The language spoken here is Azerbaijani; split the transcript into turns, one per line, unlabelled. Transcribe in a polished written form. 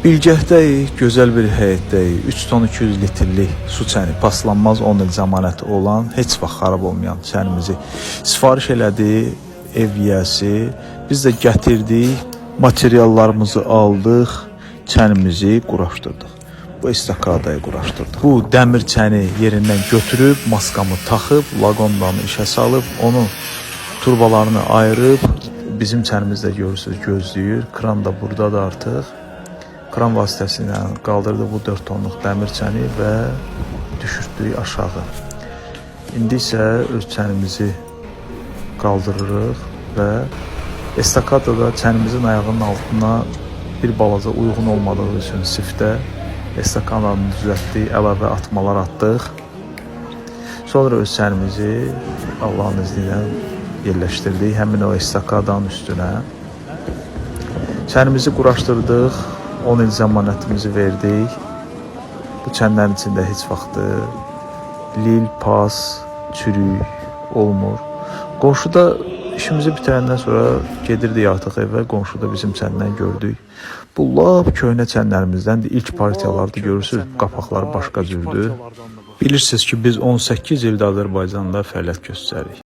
Bilgəhdəyik, gözəl bir həyətdəyik. 3 ton 200 litrlik su çəni, paslanmaz 10 il zəmanəti olan, heç vaxt xarab olmayan çənimizi sifariş elədi ev yiyəsi. Biz də gətirdik, materiallarımızı aldıq, çənimizi quraşdırdıq. Bu estakadayı quraşdırdıq. Bu dəmir çəni yerindən götürüb, maskamı taxıb, laqondanı işə salıb, onu turbalarını ayırıb, bizim çənimiz də görürsüz gözləyir. Kran da burdadır artıq. Kran vasitəsilə qaldırdı bu 4 tonluq dəmir çəni və düşürtdük aşağı. İndi isə öz çənimizi qaldırırıq və estakadada çənimizin ayağının altına bir balaca uyğun olmadığı üçün siftə estakadanı düzəltdik, əlavə atmalar atdıq. Sonra öz çənimizi Allahın izni ilə yerləşdirdik həmin o estakadanın üstünə. Çənimizi quraşdırdıq, 10 il zəmanətimizi verdik. Bu çənlərin içində heç vaxtı lil, pas, çürük olmur. Qonşuda işimizi bitirəndən sonra gedirdik artıq evə. Qonşuda bizim çəndən gördük. Bu lap köhnə çənlərimizdəndir. İlk partiyalardır görürsüz, qapaqları başqa cürdür. Bilirsiniz ki, biz 18 ildir Azərbaycanda fəaliyyət göstəririk.